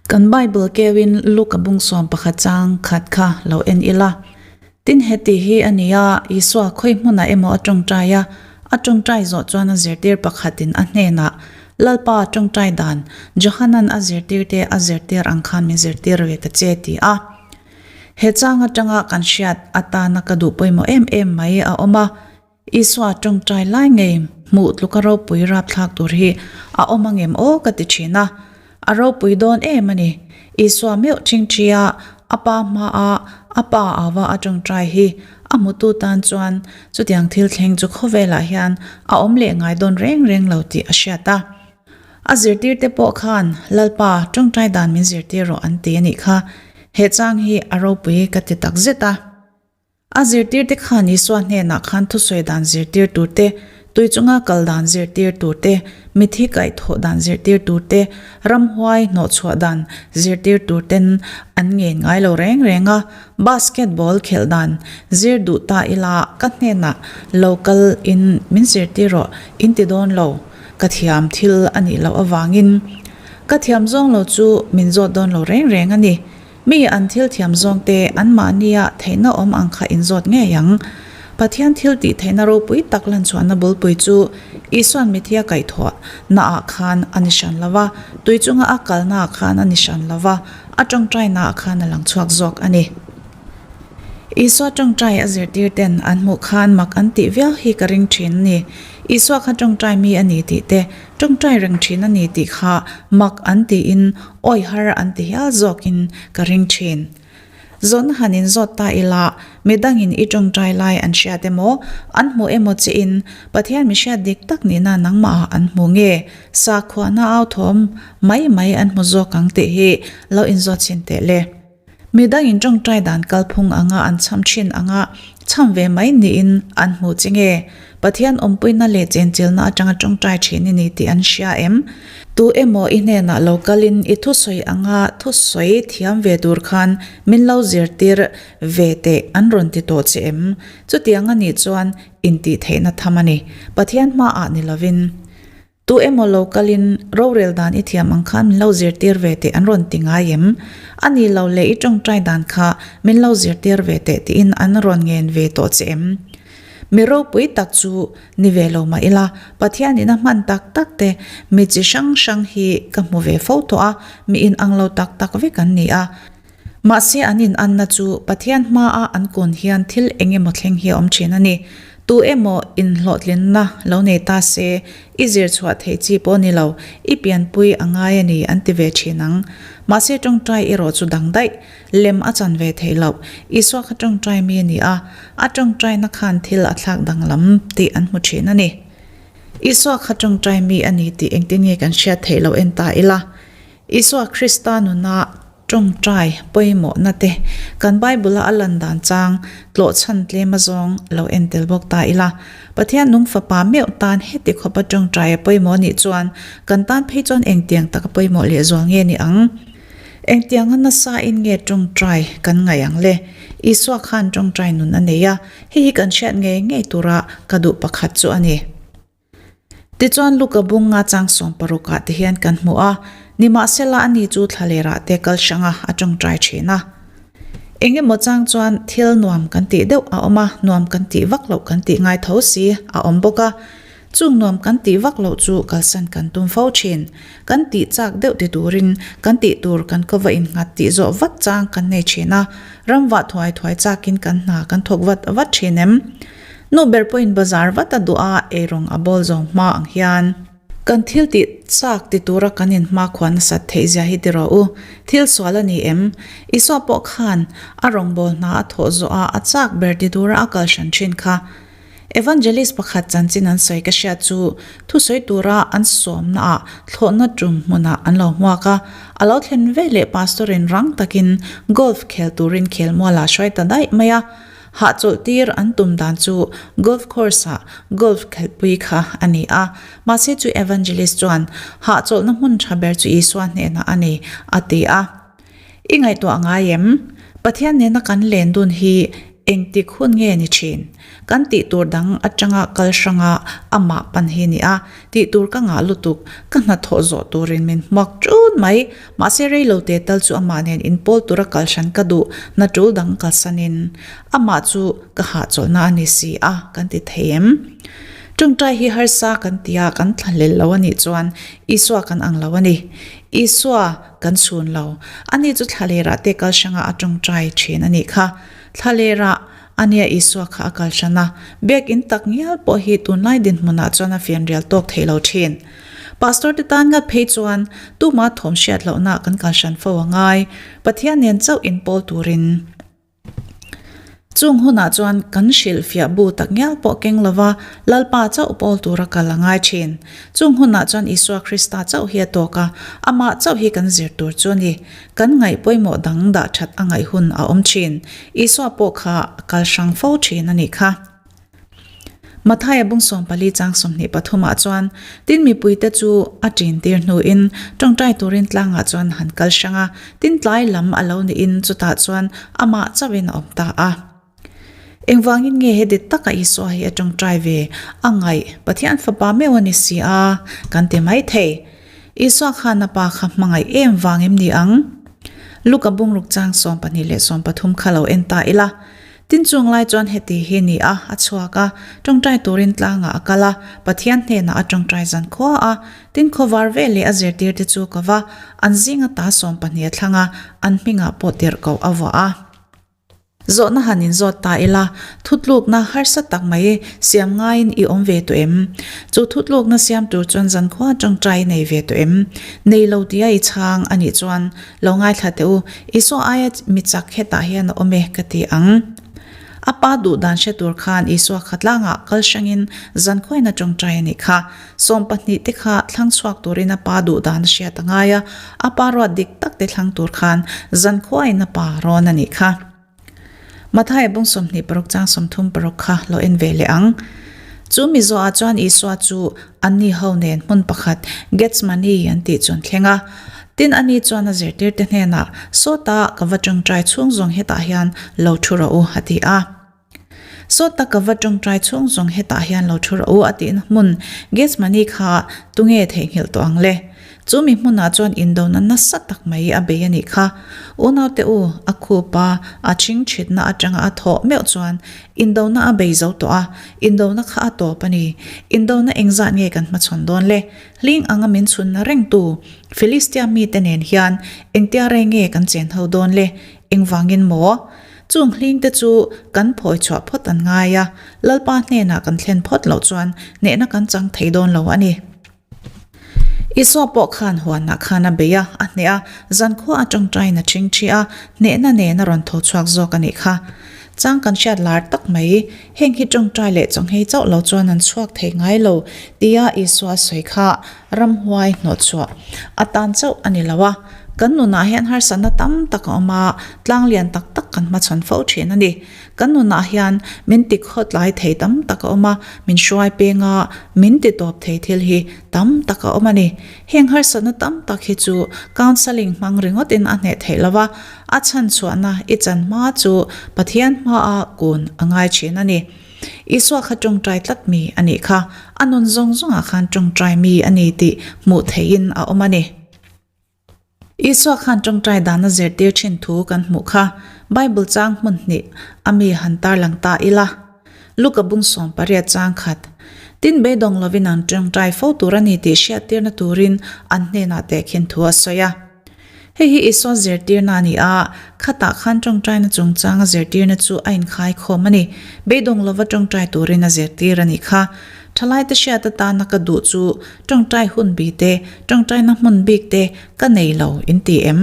Kan Bible keuin Luka bung 11 chang khat kha lo en ila. Tin heti hi a ni a, Isua khawi hmunah emaw a tawngtai a, a tawngtai zawh chuan a zirtir pakhatin a hnenah, Lalpa tawngtai dan, Johanan a zirtirte a zirtir ang khan min zirtir ve ta che ti a. He chang atanga kan hriat atana ka duh pawimawh em em mai a awm a, Isua tawngtai lai ngei hmuh tluka ropui rapthlak tur hi a awm angem aw ka ti thin a, a ropui dawn em a ni. Isua meuh thingthia a pa hmaa a pa ava a tawngtai hi a hmutu tan chuan chutiang thil thleng chu khawvelah hian a awm leh ngai dawn reng reng lo tih a hriat a. A zirtirte pawh khan Lalpa tawngtai dan min zirtir rawh an ti a nih kha. He chang hi a ropui ka ti takzet a. A zirtirte khan Isua hnenah khan thusawi dan zirtir tur te, tui chunga kal dan zirtir tur te, mithi kaihthawh dan zirtir tur te, ramhuai hnawhchhuah dan zirtir tur ten an ngen ngai lo reng reng a. Basketball khelh dan zir duh ta ila ka hnenah lo kal in min zirtir rawh in ti dawn lo, ka thiam thil a nih loh avangin ka thiam zawng lo chu min zawt dawn lo reng reng a ni. Mi an thil thiam zawng te anmahnia theihna awm ang kha inzawt ngei ang. Pathian thil tih theihna ropui tak lanchhuahna bulpui chu Isua'n mithia kaihthawh naah khan a ni hran lo va, tui chunga a kalnaah khan a ni hran lo va, a tawngtainaah khan a lang chhuak zawk a ni. Isua tawngtai a zirtir ten an hmuh khan mak an tih viau hi ka ring thin a ni. Isua kha tawngtai mi a ni tih te, tawngtai reng thin a ni tih kha mak an tiin Awi har an ti hial zawkin ka ring thin. Zawn han in zawt ta ila, midangin i tawngtai lai an hriat emaw, an hmu emaw chiin Pathian mi hriat dik tak nihna nangmahah an hmu nge, sakhuana au thawm mai mai an hmu zawk ang tih hi lo inzawt chhin teh le. Midangin tawngtai dan kalphung anga an cham thin anga cham ve mai niin an hmu che nge? Pathian awmpuina leh chenchilna atanga tawngtai thin i ni tih an hria em? Tu emaw i hnenah lo kalin i thusawi anga thusawi thiam ve tur khan min lo zirtir ve teh an rawn ti tawh che em? Chutiang a nih chuan intihtheihna tham a ni. Pathian hmaah ni lovin. Tu emaw lo kalin rorel dan i thiam ang khan min lo zirtir ve teh an rawn ti ngai em? A ni lo leh i tawngtai dan kha min lo zirtir ve teh tiin an rawn ngen ve tawh che em? Mi ropui tak chu ni ve lo mah ila, Pathianin a hman tak tak te mi chi hrang hrang hi ka hmu ve fo tawh a, mi inang lo tak tak vek an ni a. Mahse an inanna chu Pathian hmaa an kun hian thil eng emaw thleng hi a awm thin a ni. Tu emaw inhlawhtlinna lo nei ta se, i zir chhuah theih chi pawh ni lo, i pianpui a ngai a ni an ti ve thin ang. Mahse tawngtai erawh chu dang daih, lem a chan ve theih loh. Isua kha tawngtai mi a ni a, a tawngtaina khan thil a thlak danglam tih an hmu thin a ni. Isua kha tawngtai mi a ni tih engtin nge kan hriat theih loh en ta ila? Isua Krista nuna Tawngtai pawimawhna te kan Bible-a a lan dan chang tlawhchhan tlem azawng lo en tel bawk ta ila. Pathian nung fapa meuh tan heti khawpa tawngtai a pawimawh nih chuan kan tan phei chuan engtiang taka pawimawh lehzual nge ni ang? Engtianga nasa in nge tawngtai kan ngaih ang le? Isua khan tawngtai nun a nei a, hei hi kan hriat ngei ngei tura ka duh pakhat chu a ni. Tichuan Luka bung nga chang 60 ah te hian kan hmu a, nimahsela ani chu thlalerah te kal hranga a tawngtai thin a. Eng emaw chang chuan thil nuam kan tih deuh a awm a, nuam kan tih vak loh kan tih ngai tho si a awm bawk a. Chung nuam kan tih vak loh chu kalsan kan tum fo thin. Kan tih chak deuh ti turin kan tih tur kan kawva innghat tih zawh vat chang kan nei thin a, ramvah thuai thuai chakin kan hna kan thawk vat vat thin em? Nu ber pawhin bazar vat a duh a, eirawng a bawl zawng hma ang hian. Kan thil tih chak ti tura kan inhmakhua nasat theih zia hi ti rawh u. Thil sual a ni em? Isua pawh khan a rawngbâwl hna a thawh zawh a, a chak ber ti tura a kal hran thin kha. Evangelist pakhat chanchin an sawi ka hriat chu thusawi tura an sawmnaah thlawhna tum hmunah an lo hmuak a. A lo thlen veleh pastor-in rang takin golf khel turin khelmualah hruai ta daih mai a. Hahchawlh tir an tum dan chu golf course ah golf khelhpui kha a ni a, mahse chu evangelist chuan hahchawlhna hmun tha ber chu Isua hnenah a ni a ti a. I ngaihtuah ngai em? Pathian nena kan len dun hi Engtik hun nge ni thin? Kan tih tur dang atanga kal hranga amah pan hi ni a, tih tur ka ngah lutuk, ka hnathawh zawh turin min hmuak ṭun mai. Mahse reilo te tal chu amah nen inpawl tura kal hran ka duh, hna ṭul dang kalsanin amah chu ka hahchawlhna a ni si a, kan ti thei em? Ṭawngṭai hi harsa kan ti a, kan thlahlel lo a nih chuan Isua kan ang lo a ni. Isua kan chhun lo. Ani chu thlalerah te kal hrangah a ṭawngṭai ṭhin a nih kha. Thlalerah a nia Isua kha a kal hran a, biakinn tak ngial pawh hi tunlai dinhmunah chuan a fianrial tawk thei lo ṭhin. Pastor te tan ngat phei chuan tuma thawm hriat lohna kan kal hran fo a ngai, Pathian nen chauh inpawl turin. Chung hunah chuan kan hrilhfiah bu tak ngial pawh keng lova Lalpa chauh pawl tura kal a ngai thin. Chung hunah chuan Isua Krista chauh hi a tawk a, amah chauh hi kan zir tur chu a ni. Kan ngaih pawimawh dang dah that a ngaih hun a awm thin. Isua pawh kha a kal hrang fo thin a nih kha. Mathaia bung 14 chang 23 ah chuan, Tin mipuite chu a ṭin tir hnuin ṭawngṭai turin tlangah chuan han kal hrang a, tin tlai lam a lo niin chutah chuan amah chauhin a awm ta a. Engvangin nge he dik taka Isua hi a ṭawngṭai ve a ngaih? Pathian Fapa meuh a ni si a, kan ti mai thei. Isua khan a Pa kha hmangaih em vang em ni ang? Luka bungruk chang 12 leh 13 kha lo en ta ila. Tin chung lai chuan heti hi ni a, a chhuak a, tawngtai turin tlangah a kal a, Pathian hnenah a tawngtai zan khua a, tin khawvar vel leh a zirtirte chu ka va, an zinga ta 12 a thlang a, an hmingah pawh tirhkoh a vuah a. Zawhna han inzawt ta ila, thutlukna harsa tak mai siam ngaiin i awm ve tawh em? Chu thutlukna siam tur chuan zankhua tawngtai nei ve tawh em? Nei lo tia i chhang a nih chuan Lo ngaithla teh u, Isua aia mi chak hetah hian a awm e ka ti ang. A pa duh dan hre tur khan Isua kha tlangah kal hrangin zankhuain a tawngtai a nih kha. 12 te kha thlang chhuak turin a pa duh dan a hriat a ngai a, a pa ruat dik tak te thlang tur khan zankhuain a pa rawn a nih kha. Mathaia bung 26 chang 36 kha lo en ve leh ang. Chu mi zawhah chuan Isua chu anni ho nen hmun pakhat Gethsemane an tih chu an thleng a. Tin ani chuan a zirtirte hnenah, Sawta ka va tawngtai chhung zawng hetah hian lo thu rawh u, a ti a. Sawta ka va tawngtai chhung zawng hetah hian lo thu rawh u, a tihna hmun Gethsemane kha tunge theihnghilh tawh ang le? Chu mi hmunah chuan indona nasa tak mai a bei a nih kha. Unaute u, a khup a, a chhingchhitna atanga a thawh meuh chuan indona a bei zo tawh a, indona kha a tawp a ni. Indona engzat nge kan hmachhawn dawn le? Hling anga min chhunna rengtu Filistia mite nen hian engtia rei nge kan chen ho dawn le? Engvangin maw? Chung hlingte chu kan phawi chhuah phawt an ngai a, Lalpa hnenah kan thlen phawt loh chuan hnehna kan chang thei dawn lo a ni. Isua pawh khan huanah khan a bei a, a hneh a, zankhua a tawngtaiin a ṭhingṭhi a, hnehna nen a rawn tho chhuak zawk a nih kha. Chang kan hriat lar tak mai, heng hi tawngtai leh chawnghei chauh lo chuan an chhuak thei ngai lo tia Isua sawi kha ramhuai hnawhchhuah atan chauh a ni lo a. Kan nunah hian harsatna tam tak a awm a, tlang lian tak tak kan hmachhawn fo ṭhin a ni. Kan nunah hian min ti khawtlai thei tam tak a awm a, min hruai peng a, min ti tawp thei thil hi tam tak a awm a ni. Heng harsatna tam tak hi chu counselling hmang ringawtin a hneh theih lo va, a chhan chhuahna i chan hma chu Pathian hmaa kun a ngai thin a ni. Isua kha tawngtai tlat mi a nih kha, a nun zawng zawngah khan tawngtai mi a ni tih hmuh theihin a awm a ni. Isua khan tawngtai dana zirtir thin thu kan hmuh kha Bible chang hmun hnih a mi han tarlang ta ila. Luka bung 18 chang khat, Tin beidawng lovin an tawngtai fo tur a ni tih hriattirna turin an hnenah tehkhin thu a sawi a. Hei hi Isua zirtirna a ni a, khatah khan tawngtaina chungchanga zirtirna chu a inkhai khawm a ni. Beidawng lova tawngtai turin a zirtir a nih kha. Thalaite hriat atana ka duh chu Tawngtai hun bi te, tawngtaina hmun bik te ka nei lo in ti em?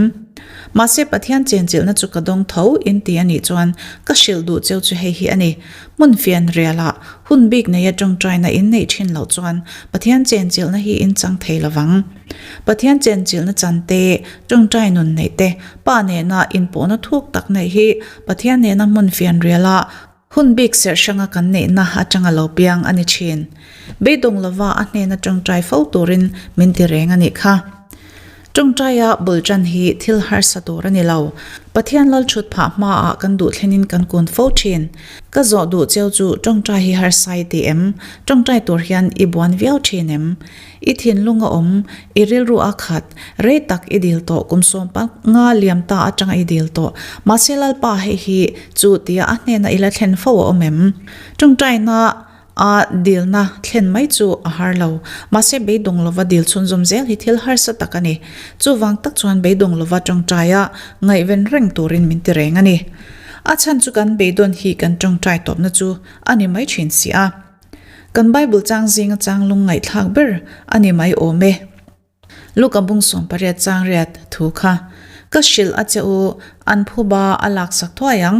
Mahse Pathian chenchilhna chu ka dawng tho in ti a nih chuan ka hrilh duh cheu chu hei hi a ni. Hmun fian rialah hun bik neia tawngtaina in neih thin loh chuan Pathian chenchilhna hi in chang thei lovang. Pathian chenchilhna chan te, tawngtai nun neih te, Pa nena inpawhna thuk tak neih hi Pathian nena hmun fian rialah Hun bik serh hranga kan neihna atanga lo piang a ni thin. Beidawng lova a hnena tawngtai fo turin min ti reng a nih kha. Tawngtaia bul tan hi thil harsa tur a ni lo. Pathian lal thut phah hmaah kan duh thlenin kan kun fo thin. Ka zawh duh cheu chu tawngtai hi harsa i ti em? Tawngtai tur hian i buan viau thin em? I thinlung a awm, i rilru a khat, rei tak i dil tawh kum sawm nga liam ta atanga i dil tawh. Mahse Lalpa hei hi chu tia a hnena i la thlen fo a awm em? Tawngtaina a dilna thlen mai chu a har lo. Mahse beidawng lova dil chhunzawm zel hi thil harsa tak a ni. Chuvang tak chuan beidawng lova tawngtaia ngaihven reng turin min ti reng a ni. A chhan chu kan beidawn hi kan tawngtai tawpna chu a ni mai thin si a. Kan Bible chang zinga chang lung ngaihthlak ber a ni mai awm e. Luka bung 18 chang riat thu kha ka hrilh a che u, an phuba a laksak thuai ang.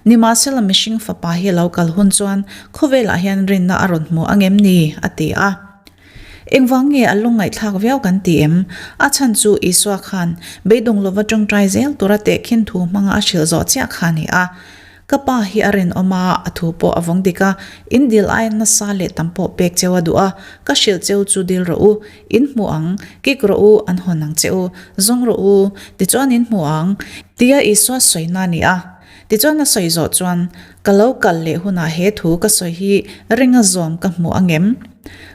Nimahsela mihring fapa hi a lo kal hun chuan khawvelah hian rinna a rawn hmu angem ni? a ti a. Engvang nge a lung ngaihthlak viau kan ti em? A chhan chu Isua khan beidawng lova tawngtai zel tura tehkhin thu hmanga a hrilh zawh chiah kha a ni a. Ka pa hi a rinawm a, a thu pawh a vawng dik a, in dil aiin nasa leh tam pawh pek cheu a duh a, ka hrilh cheu chu dil rawh u, in hmu ang, kik rawh u, an hawn ang che u, zawng rawh u, tichuan in hmu ang, tia Isua sawina a ni a. Tichuan a sawi zawh chuan, Ka lo kal leh hunah he thu ka sawi hi ringa zawm ka hmu angem?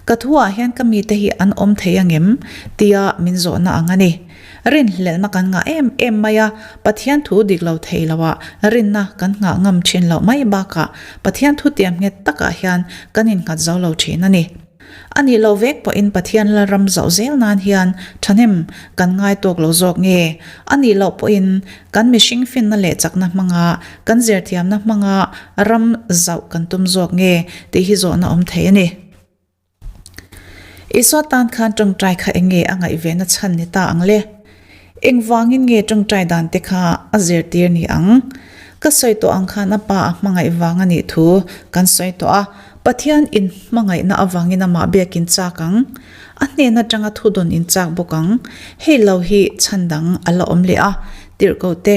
Ka thuah hian ka mite hi an awm thei angem? tia min zawhna ang a ni. Rinhlelhna kan ngah em em mai a, Pathian thu dik lo thei loah rinna kan nghah ngam thin loh mai bakah Pathian thu tiam nghet takah hian kan innghat zo lo thin a ni. A nih loh vek pawhin Pathian Lalram zauh zel nan hian thahnem kan ngai tawk lo zawk nge? A nih loh pawhin kan mihring finna leh chakna hmanga kan zirthiamna hmanga ram zauh kan tum zawk nge tih hi zawhna awm thei a ni. Isua tan khan tawngtai kha eng nge a ngaihvehna chhan ni ta ang le? Engvangin nge tawngtai dan te kha a zirtir ni ang? Ka sawi tawh ang khan a pa a hmangaih vang a nih thu kan sawi tawh a, Pathian in hmangaihna avangin amah biak in chak ang, a hnen atanga thudawn in chak bawk ang. Hei lo hi chhan dang a la awm leh a, tirhkoh te.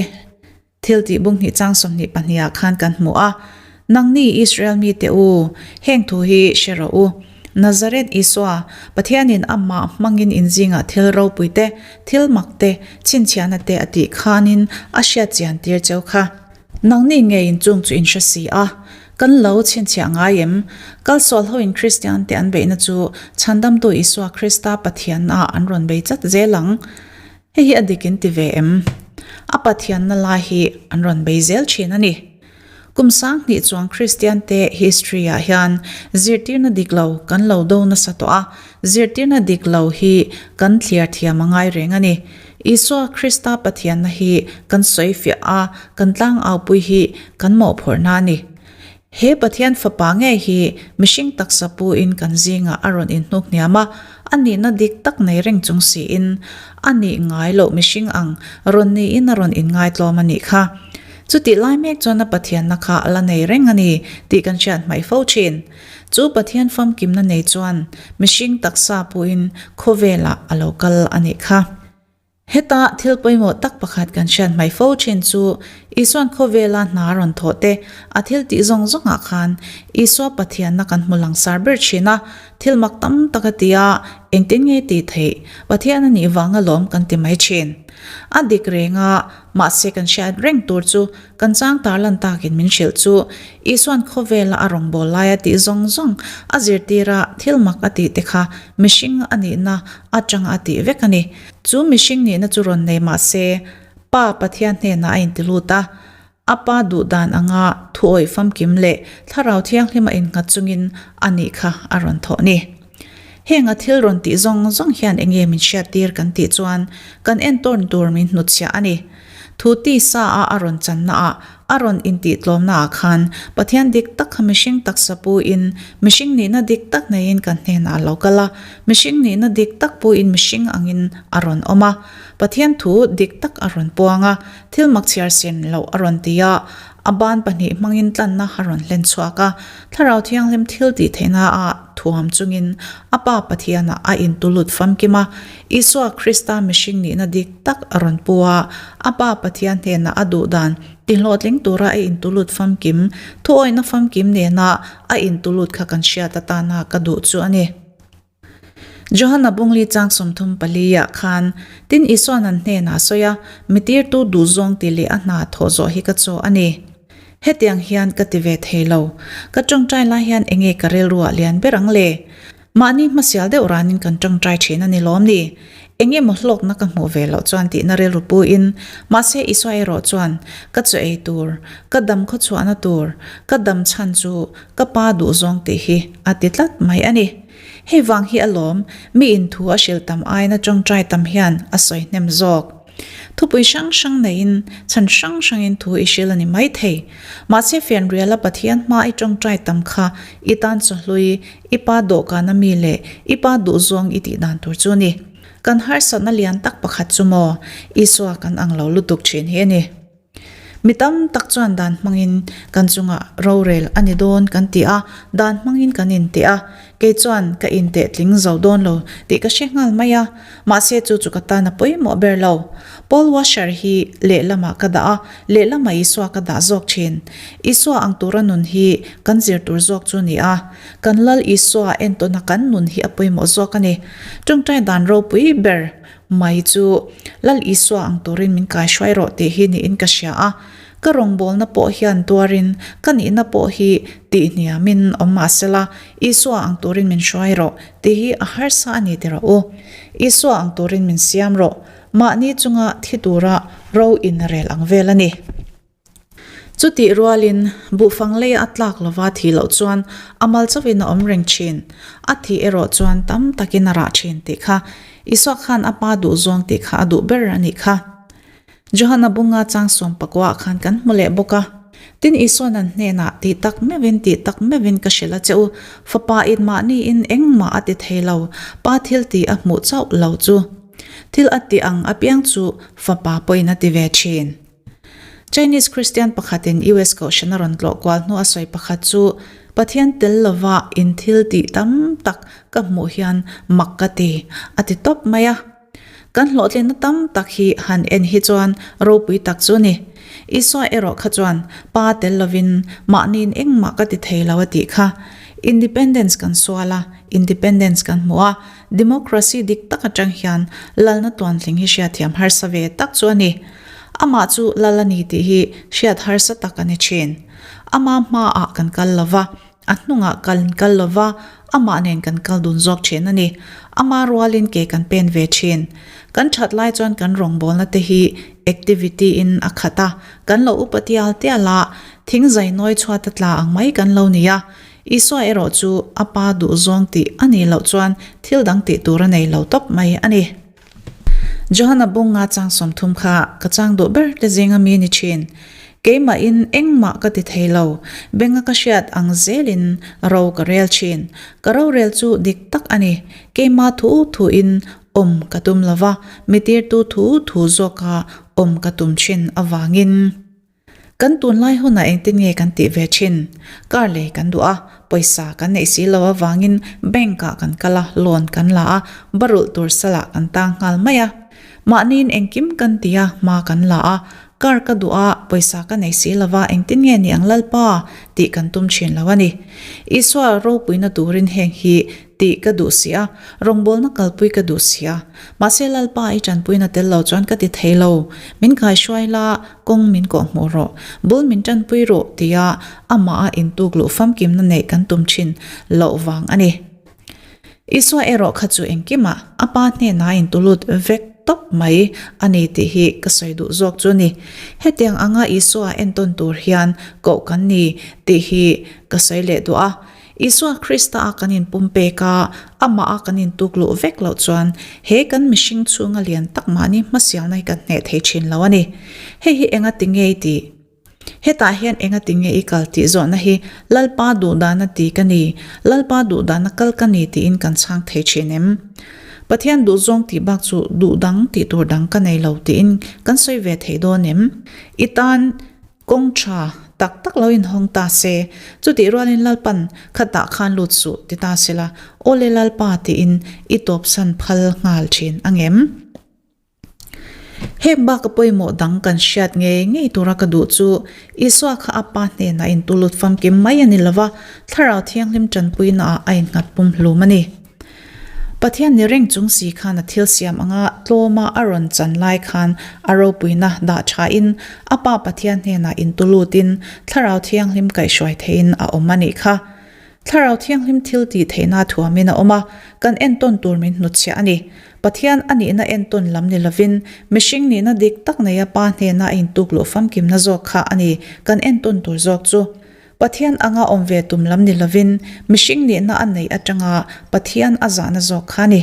Thil tih bung hnih chang 22 ah khan kan hmu a, Nangni Israel mite u, heng thu hi hre rawh u. Nazareth Isua, Pathianin amah hmangin inzingah thil ropui te, thil mak te, chhinchhiahna te a tih khanin a hriat chian tir cheu kha. Nangni ngeiin chung chu in hre si a, kan lo chhinchhiah ngai em? Kalsual hoin Kristian te an beihna chu Chhandamtu Isua Krista Pathianna ah an rawn bei tlat zel ang. Hei hi a dik in ti ve em? A Pathianna lai hi an rawn bei zel thin a ni. Kum 2000 chuang Kristian te history ah hian zirtirna dik lo kan lo do nasa tawh a, zirtirna dik lo hi kan thliar thiam a ngai reng a ni. Isua Krista Pathianna hi kan sawi fiah a, kan tlangaupui hi kan mawhphurhna a ni. He Pathian Fapa ngei hi mihring taksa pu in kan zingah a rawn inhnuk hniam a, a nihna dik tak nei reng chung siin a nih ngai loh mihring ang rawn niin a rawn inngaitlawm a nih kha. Chutih lai mek chuan a Pathianna kha a la nei reng a ni tih kan hriat hmaih fo thin. Chu Pathian famkimna nei chuan mihring taksa pu in khawvelah a lo kal a nih kha. Heta thil pawimawh tak pakhat kan hriat hmai fo thin chu Isua'n khawvela hna a rawn thawh te, a thil tih zawng zawngah khan Isua Pathianna kan hmu langsar ber thin a, thil mak tam tak a ti a, engtin nge tih theih, Pathian a nih vang alawm kan ti mai thin. A dik reng a, mahse kan hriat reng tur chu Kan chang tarlan takin min hrilh chu Isua'n khawvela a rawngbâwl laia tih zawng zawng a zirtir a, thil mak a tih te kha mihring a nihna atanga a tih vek a ni. Chu mihring nihna chu rawn nei mah se, Pa Pathian hnenah a inti lut a, a Pa duh dan anga thuawih famkim leh Thlarau Thianghlima innghat chungin a nih kha a rawn thawh ni. Heng a thil rawn tih zawng zawng hian enge min hriattir kan tih chuan kan entawn tur min hnutchhiah a ni. Thu ti sa a a rawn channa ah, a rawn intih tlawmna ah khan Pathian dik tak kha mihring taksa pu in mihring nihna dik tak neiin kan hnenah a lo kal a, mihring nihna dik tak pu in mihring angin a rawn awm a, Pathian thu dik tak a rawn puang a, thil mak chhiar sen loh a rawn ti a, A ban pahnih hmangin tlanna a rawn hlen chhuak a, Thlarau Thianghlim thil tih theihna a thuam chungin a Pa Pathianah a intulut famkim a, Isua Krista mihring nihna dik tak a rawn pu a, a Pa Pathian hnenah a duh dan tihlawhtling tura a intulut famkim, thuawihna famkim nena a intulut kha kan hriat atana ka duh chu a ni. Johana bungli chang 34 ah khan, Tin Isua'n an hnenah a sawi a, Mi tirtu duhzawng tih leh a hna thawh zawh hi ka chaw a ni. Hetiang hian ka ti ve thei lo. Ka tawngtai lai hian enge ka rilruah lian ber ang le? Mahni hmasial deuh ranin kan tawngtai thin a ni lawm ni? Enge maw hlawkna ka hmuh ve loh chuan tihna rilru puin, mahse Isua erawh chuan, Ka chaw ei tur, ka dam khawchhuahna tur, ka dam chhan chu ka pa duhzawng tih hi a ti tlat mai a ni. Hei vang hi alawm, mi in thu a hrilh tam aiin a tawngtai tam hian a sawi hnem zawk. Thupui hrang hrang neiin chhan hrang hrangin thu i hrilh a ni maithei. Mahse fianriala Pathian hma i tawngtai tam kha i tan chawhlui, i pa dawhkana mi leh i pa duhzawng i tih dan tur chu a ni. Kan harsatna lian tak pakhat chu maw Isua kan ang lo lutuk thin hi a ni. Mi tam tak chuan dan hmangin kan chungah rorel a ni dawn kan ti a, dan hmangin kan inteh a. Kei chuan ka inteh tling zo dawn lo tih ka hre nghal mai a, mahse chu chu ka tan a pawimawh ber lo. Paul Washer hi lehlamah ka dah a, lehlamah Isua ka dah zawk thin. Isua ang tura nun hi kan zir tur zawk chu a ni a, kan Lal Isua entawna kan nun hi a pawimawh zawk a ni. Tawngtai dan ropui ber Mai chu Lal Isua ang turin min kaihruai rawh tih hi niin ka hria a, ka rawngbawlna pawh hian tuarin ka nihna pawh hi tihhniamin awm mah sela, Isua ang turin min hruai rawh tih hi a harsa a ni ti rawh u. Isua ang turin min siam rawh, mahni chunga thi tura ro inrel ang vel a ni. Chutih rualin, buhfang leia a tlak lova thih loh chuan a mal chauhin a awm reng thin. A thih erawh chuan tam takin a rah thin tih kha Isua khan a pa duhzawng tih kha a duh ber a nih kha. Johana bunga chang sawmpakuaah khan kan hmu leh bawk a. Tin, Isua'n an hnenah, Tih tak meuhin, tih tak meuhin ka hrilh a che u, Fapa in mahniin engmah a ti thei lo, Pa thil tih a hmuh chauh lo chu. Thil a tih ang apiang chu Fapa pawhin a ti ve thin. Chinese Kristian pakhatin US kohhran a rawn tlawh kual hnu a sawi pakhat chu, Pathian tel lova in thil tih tam tak ka hmuh hian mak ka ti, a ti tawp mai a. Kan hlawhtlinna tam tak hi han en hi chuan ropui tak chu ni. Isua erawh kha chuan Pa tel lovin mahniin engmah ka ti thei lo a tih kha. Independence kan sual a, independence kan hmu a, democracy dik tak atang hian lalna tuantling hi hriatthiam harsa ve tak chu a ni. Amah chu lal a ni tih hi hriat harsa tak a ni thin. Ama hmaah kan kal lo va, a hnungah kan kal lo va, amah nen kan kal dun zawk thin a ni. Ama rualin ke kan pen ve thin. Kan that lai chuan kan rawngbawlna te hi activity in a khat a, kan lo upa tial tial a, thing zai nawi chhuat a tla ang mai kan lo ni a. Isua erawh chu a pa duhzawng tih a nih loh chuan thil dang tih tur a nei lo tawp mai a ni. Johana bunga chang 30 kha ka chang duh ber te zinga mi ni thin. Keimahin engmah ka ti thei lo, benga ka hriat ang zelin ro ka rel thin. Ka rorel chu dik tak a ni, keima thu thuin awm ka tum lova, mi tirtu thu thu zawka awm ka tum thin avangin. Kan tunlai hunah engtin nge kan tih ve thin? Car lei kan duh a, pawisa kan neih si lo avangin bank ah kan kal a, loan kan la a, barulh tur salah kan tang nghal mai a. Mahniin engkim kan ti a, hma kan la a, car ka duh a, pawisa ka nei si lo va, engtin nge ni ang Lalpa? tih kan tum thin lo a ni. Isua ropuina turin heng hi Tih ka duh si a, rawngbawlna kalpui ka duh si a. Mahse Lalpa i tanpuina tel lo chuan ka ti thei lo. Min kaihruai la, kawng min kawhhmuh rawh. Bul min tanpui rawh tia amah a intuk luh famkimna neih kan tum thin loh vang a ni. Isua erawh kha chu engkimah a pa hnenah a intulut vek tawp mai a ni tih hi ka sawi duh zawk chu a ni. Hetiang anga Isua entawn tur hian koh kan ni tih hi ka sawi leh duh a. Isua Krista a kan inpumpek a, amah a kan intuk luh vek loh chuan he kan mihring chhunga lian tak mahni hmasialna hi kan hneh thei thin lo a ni. Hei hi enga ti nge i tih? Hetah hian enga ti nge i kal tih zawhna hi Lalpa duhdana ti ka ni, Lalpa duhdana kal ka ni tiin kan chhang thei thin em? Pathian duhzawng tih bak chu duh dang tih tur dang ka nei lo tiin kan sawi ve thei dawn em? I tan Kawng tha tak tak lo inhawng ta se, chutih rualin Lalpan khatah khan lut suh ti ta sela, Awle Lalpa tiin i tawpsan phal nghal thin ang em? Heng baka pawimawh dang kan hriat ngei ngei tura ka duh chu Isua kha a Pa hnenah intulut famkim mai a ni lova, Thlarau Thianghlim tanpuinaah a innghat pumhlum a ni. Pathian ni reng chung si khan a thil siam anga tlawma a rawn chan lai khan a ropuina dah thain a Pa Pathian hnenah intulut-in Thlarau Thianghlim kaihhruai theihin a awm a nih kha. Thlarau Thianghlim thil tih theihna thuamin a awm a, kan entawn tur min hnutchhiah a ni. Pathian a nihna entawn lam ni lovin, mihring nihna dik tak neia Pa hnena a intukluh famkimna zawk kha a ni kan entawn tur zawk chu. Pathian anga awm ve tum lam ni lovin, mihring nihna a neih atanga Pathian a zahna zawk kha a ni.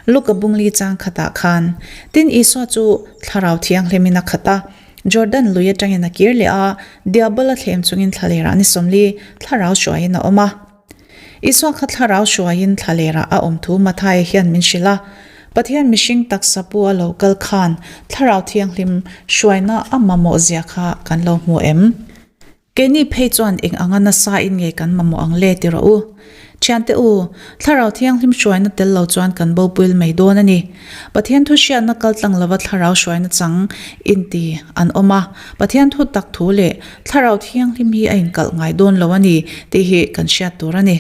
Luka bungli chang khatah khan, Tin Isua chu Thlarau Thianghlimin a khat a, Jordan lui atangin a kir leh a, Diabola thlem chungin thlalerah ni 40 thlarau hruaiin a awm a. Isua kha thlarau hruaiin thlalerah a awm thu Mathaia hian min hrilh a, Pathian mihring taksa pu a lo kal khan Thlarau Thianghlim hruaina a mamawh zia kha kan lo hmu em? Keini phei chuan eng anga nasa in nge kan mamawh ang le ti rawh u. Thiante u, Thlarau Thianghlim hruaina tel lo chuan kan bo puil mai dawn a ni. Pathian thu hriatna kal tlang lova Thlarau hruaina chang inti an awm a, Pathian thu tak thu leh Thlarau Thianghlim hi a inkalh ngai dawn lo a ni tih hi kan hriat tur a ni.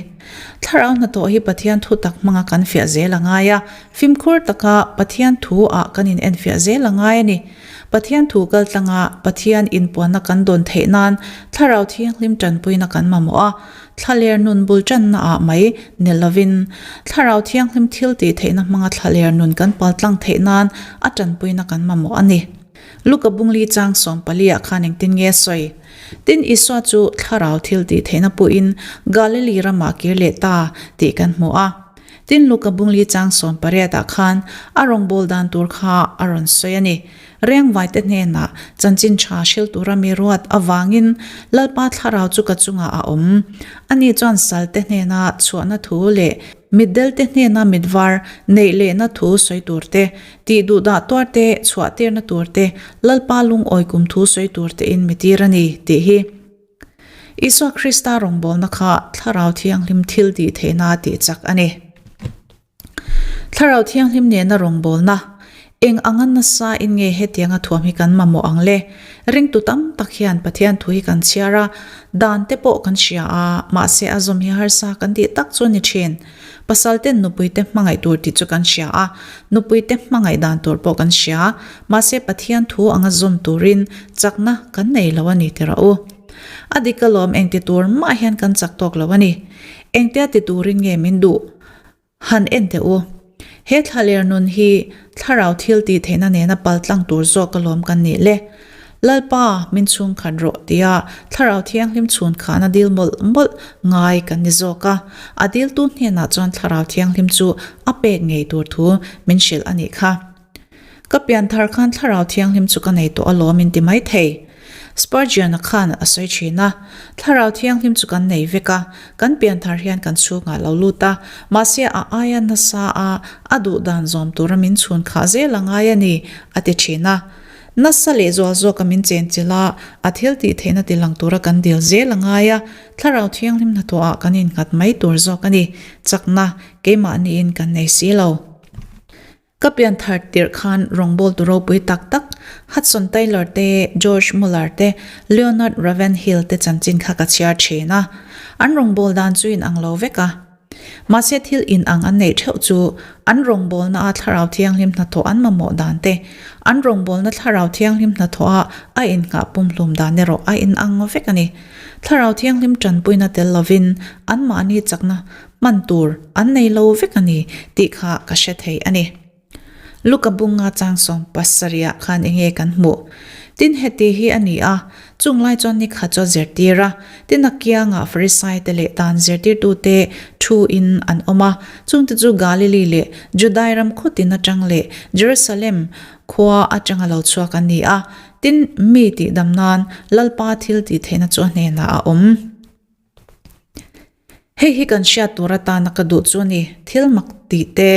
Thlarau hnathawh hi Pathian thu tak hmanga kan fiah zel a ngai a, fimkhur taka Pathian thu ah kan inenfiah zel a ngai a ni. Pathian thu kal tlanga Pathian inpuanna kan dawn theih nan Thlarau Thianghlim tanpuina kan mamawh a, thlaler nun bul tanna ah mai ni lovin Thlarau Thianghlim thil tih theihna hmanga thlaler nun kan pal tlang theih nan a tanpuina kan mamawh a ni. Luka bungli chang 14 ah khan engtin nge a sawi? Tin Isua chu Thlarau thil tih theihna pawhin Galili ramah kir leh ta tih kan hmu a. Tin Luka bungli chang 18 ah khan a rawngbâwl dan tur kha a rawn sawi a ni. Rengvaite hnenah chanchin tha hril tura mi ruat avangin Lalpa thlarau chu ka chungah a awm. Ani chuan salte hnena chhuahna thu leh mitdelte hnena mitvar neih lehna thu sawi tur te, tih duhdah tuar te, chhuahtirna tur te, Lalpa lungawi kum thu sawi tur tein mi tir a ni, tih hi. Isua Krista rawngbawlna kha Thlarau Thianghlim thil tih theihna tih chak a ni. Thlarau Thianghlim nena rawngbawlna, Eng anga nasa in nge hetianga thuam hi kan mamawh ang le? Ringtu tam tak hian Pathian thu hi kan chhiar a, dan te pawh kan hria a, mahse a zawm hi harsa kan tih tak chu a ni thin. Pasal ten nupui te hmangaih tur tih chu kan hria a, nupui te hmangaih dan tur pawh kan hria, mahse Pathian thu anga zawm turin chakna kan nei lo a ni ti rawh u. A dik alawm engti tur mah hian kan chak tawk lo a ni. Engtia ti turin nge min duh? Han en teh u. He thlaler nun hi thlarau thil tih theihna nena paltlang tur zawk alawm kan nih le. Lalpa, min chhungkhat rawh tia Thlarau Thianghlim chhun khahna dil mawlh mawlh ngai kan ni zawk a. A diltu hnenah chuan Thlarau Thianghlim chu a pek ngei tur thu min hrilh a nih kha. Ka pianthar khan Thlarau Thianghlim chu ka nei tawh alawm in ti mai thei. Spurgeon-a khan a sawi thin a, Thlarau Thianghlim chu kan nei vek a, kan pianthar hian kan chhungah lo lut a, mahse a aia nasa a a duh dan zawm tura min chhun khah zel a ngai a ni, a ti thin a. Nasa leh zual zawka min chenchilh a, a thil tih theihna ti lang tura kan dil zel a ngai a, Thlarau Thianghlim hnathawhah kan innghat mai tur zawk a ni, chakna keimahniin kan nei si lo. Ka pian thar tirh khan rawngbawltu ropui tak tak Hudson Taylor te, George Muller te, Leonard Ravenhill te chanchin kha ka chhiar thin a. An rawngbâwl dan chu inang lo vek a. Mahse thil inang an neih theuh chu an rawngbâwlna a Thlarau Thianghlim hnathawh an mamawh dan te, an rawngbâwlna Thlarau Thianghlim hnathawh a a innghah pumhlum dan erawh a inang vek a ni. Thlarau Thianghlim tanpuina tel lovin anmahni chakna Hman tur an nei lo vek a ni tih kha ka hre thei a ni. Luka bunga chang 70 ah khan enge kan hmuh? Tin heti hi a ni a, chung lai chuan ni khat chu a zirtir a, tin a kiangah Farisai te leh dan zirtirtute thu in an awm a, chungte chu Galili leh Judai ram khawtin atang leh Jerusalem khua atanga lo chhuak an ni a, tin mi tihdam nan Lalpa thil tih theihna chu a hnenah a awm. Hei hi kan hriat tur atana ka duh chu a ni, thil mak tih te,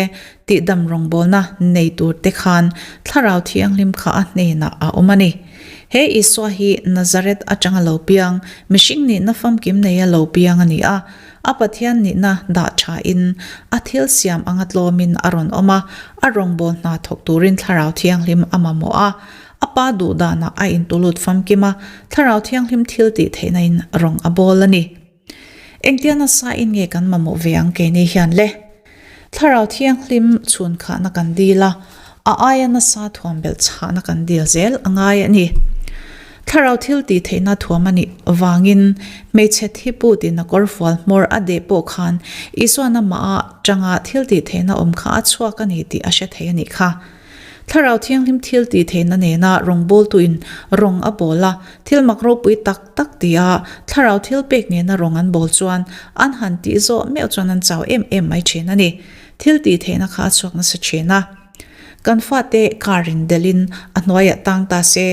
tihdam rawngbawlna nei tur te khan Thlarau Thianghlim kha a hnenah a awm a ni. He Isua hi Nazareth atanga lo piang, mihring nihna famkim neia lo piang a ni a, a Pathian nihna dah thain a thil siam anga tlawmin a rawn awm a, a rawngbâwl hna thawk turin Thlarau Thianghlim a mamawh a, A pa duh danah a intulut famkim a, Thlarau Thianghlim thil tih theihna in rawng a bawl a ni. Engtia nasa in nge kan mamawh ve ang keini hian le? Thlarau Thianghlim chhun khahna kan dil a, a aia nasa thuam belh chhahna kan dil zel a ngai a ni. Thlarau thil tih theihna thuam a nih vangin hmeichhe thi putin a kawrfual hmawr a deh pawh khan Isuan amah a tanga thil tih theihna awm kha a chhuak a ni tih a hre thei a nih kha. Thlarau Thianghlim thil tih theihna nena rawngbawltuin rawng a bawl a, thil mak ropui tak tak ti a thlarau thil pek nena rawng an bawl chuan an han tih zawh meuh chuan an chau em em mai thin a ni. Thil tih theihna kha a chhuak nasa thin a. Kan fate car in delhin a hnuaiah tang ta se,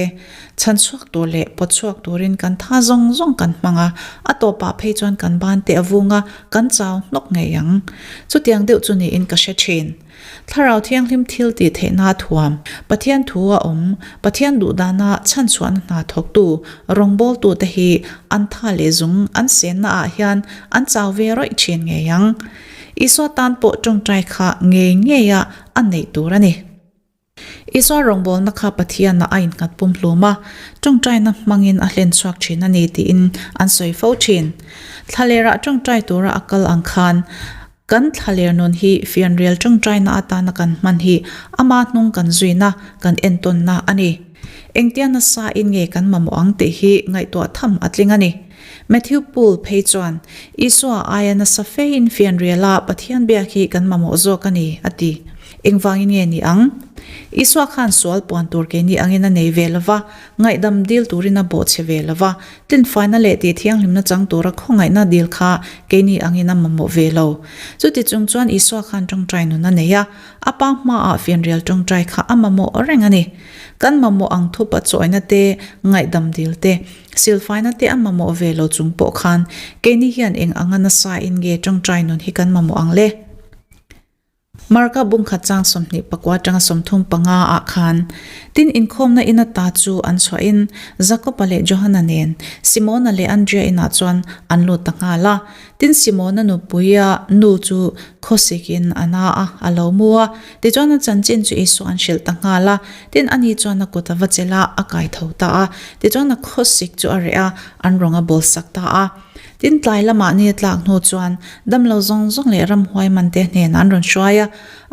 chhan chhuak tur leh pawt chhuak turin kan tha zawng zawng kan hmang a, a tawpah phei chuan kan ban te a vung a, kan chau hnawk ngei ang. Chutiang deuh chu niin ka hre thin. Thlarau Thianghlim thil tih theihna thuam, Pathian thu a awm, Pathian duhdana chhanchhuahna hna thawktu, rawngbawltute hi an tha leh zung an senna ah hian an chau ve rawih thin ngei ang. Isua tan pawh tawngtai kha ngei ngei a a neih tur a ni. Isua rawngbawlna kha Pathianah a innghat pumhlum a, tawngtaina hmangin a hlen chhuak thin a ni tiin an sawi fo thin. Thlalerah tawngtai tura a kal ang khan kan thlaler nun hi fianrial tawngtaina atana kan hman hi ama hnung kan zuina, kan entawnna a ni. Engtia nasa in nge kan mamawh ang tih hi ngaihtuah tham a tling a ni. Matthew Poole phei chuan, Isua aia nasa fein fianriala Pathian biak hi kan mamawh zawk a ni, a ti. Engvangin nge ni ang? Isua khan sual puan tur keini angin a nei ve lo va, ngaihdam dil turin a bawhchhe ve lo va, tlinfaina leh tih thianghlimna chang tura khawngaihna dil kha keini angin a mamawh ve lo. Chuti chung chuan Isua khan tawngtai nun a nei a, a pa hmaah fianrial tawngtai kha a mamawh reng a ni. Kan mamawh ang thupa chawina te, ngaihdam dil te, Silfaina te a mamawh ve lo chung pawh khan keini hian eng anga nasa in nge tawngtai nun hi kan mamawh ang le? Marka bungkhat chang 24 atanga 35 ah khan tin inkhawmna in ata chu an chhuahin Jakoba leh Johana nen Simona leh Andrea inah chuan an lut ta nghal a. Tin Simona nupuia nu chu khawsikin a na a, a lo mu a. Tichuan a chanchin chu Isua an hrilh ta nghal a. Tin ani chuan a kut a va chelh a, a kai tho ta a. Tichuan a khawsik chu a reh a, an rawng a bawl sak ta a. Tin tlai lamah ni a tlak hnu chuan damlo zawng zawng leh ramhuai mante hnenah an rawn hruai a.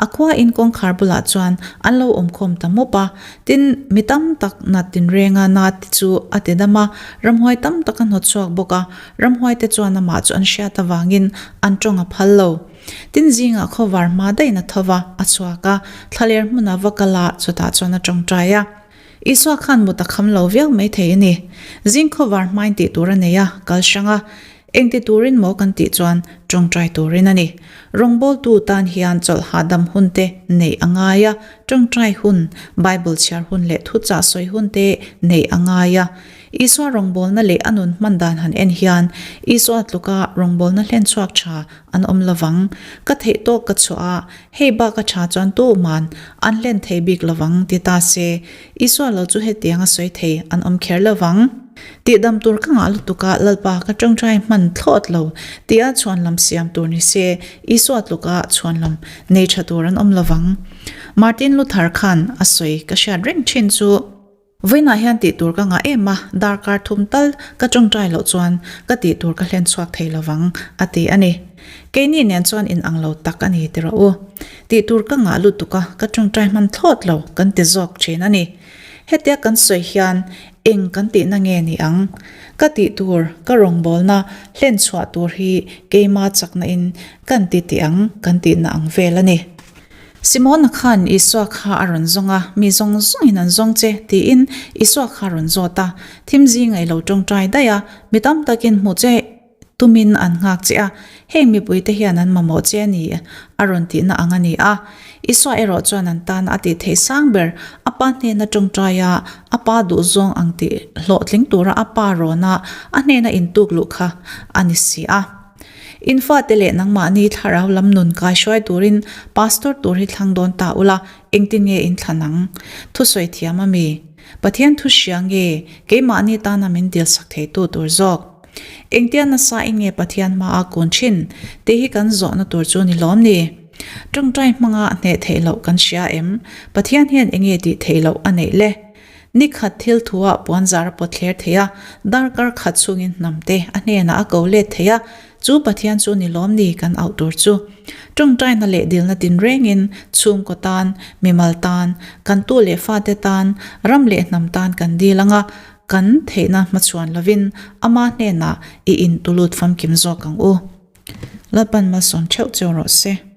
A khua in kawngkhar bulah chuan an lo awmkhawm ta mawp a, tin, mi tam tak nat tinrenga na te chu a ti dam a, ramhuai tam tak a hnawt chhuak bawk a, ramhuai te chuan amah chu an hriat avangin an tawng a phal lo. Tin, zingah khawvar hma daih na tho va, a chhuak a, thlaler hmunah va kal a, chutah chuan a tawngtai a. Isua khan mut a kham lo viau mai thei a ni. Zing khawvar hmain tih tur a nei a, kal hrang a. Engti turin maw kan tih chuan tawngtai turin a ni. Rawngbawltu tan hian chawlh hahdam hun te neih a ngai a, tawngtai hun, Bible chhiar hun leh thuchah sawi hun te neih a ngai a. Isua rawngbawlna leh a nun hman dan han en hian Isua tluka rawngbawlna hlen chhuak tha an awm lovang. Ka theih tawk ka chhuah a, hei bak a tha chuan tuman an hlen thei bik lovang ti ta se, Isua lo chu hetiang a sawi thei an awm kher lovang. Tihdam tur ka ngah lutuk a, Lalpa ka tawngtai hman thlawt lo tia chhuanlam siam tur ni se, Isua tluka chhuanlam nei tha tur an awm lovang. Martin Luther khan a sawi ka hriat reng thin chu. Vawiinah hian tih tur ka ngah em a, darkar thum tal ka tawngtai loh chuan ka tih tur ka hlen chhuak thei lovang, a ti a ni. Keini nen chuan in ang lo tak a ni ti rawh u. Tih tur ka ngah lutuk a, ka tawngtai hman thlawt lo kan ti zawk thin a ni. Hetia kan sawi hian eng kan tihna nge ni ang? Ka tih tur, ka rawngbawlna hlen chhuah tur hi keima chakna in kan ti tih ang kan tihna ang vel a ni. Simona khan Isua kha a rawn zawng a, mi zawng zawngin an zawng che tiin Isua kha a rawn zawt a. Thim zinga i lo tawngtai daih a, mi tam takin hmuh che tumin an nghak che a, heng mipuite hian an mamawh che a ni a rawn tihna ang a ni a. Isua erawh chuan an tan a tih theih sang ber, a pa hnena tawngtai a, a pa duhzawng ang tih hlawhtling tura a pa rawna a hnena intuk luh kha a ni si a. In fate leh nangmahni thlarau lam nun kaihruai turin pastor tur hi thlang dawn ta ula, engtin nge in thlan ang? Thusawi thiam a mi? Pathian thu hria nge keimahni tana min dilsak theitu tur zawk? Engtia nasa in nge Pathian hma a kun thin tih hi kan zawhna tur chu ni lawm ni? Tawngtai hmanga hneh theih loh kan hria em? Pathian hian enge tih theih loh a neih le? Ni khat thil thuah puanzar a pawt thler thei a, darkar khat chhungin hnamte a hnenah a ko let thei a. Chu Pathian chu ni lawm ni kan auh tur chu. Tawngtaina leh dilna tinrengin chhungkaw tan, mimal tan, kan tu leh fate tan, ram leh hnam tan kan dil anga kan theihna hmachhuan lovin ama hnenah i intulut famkim zawk ang u. Lalpan malsawm theuh cheu rawh se.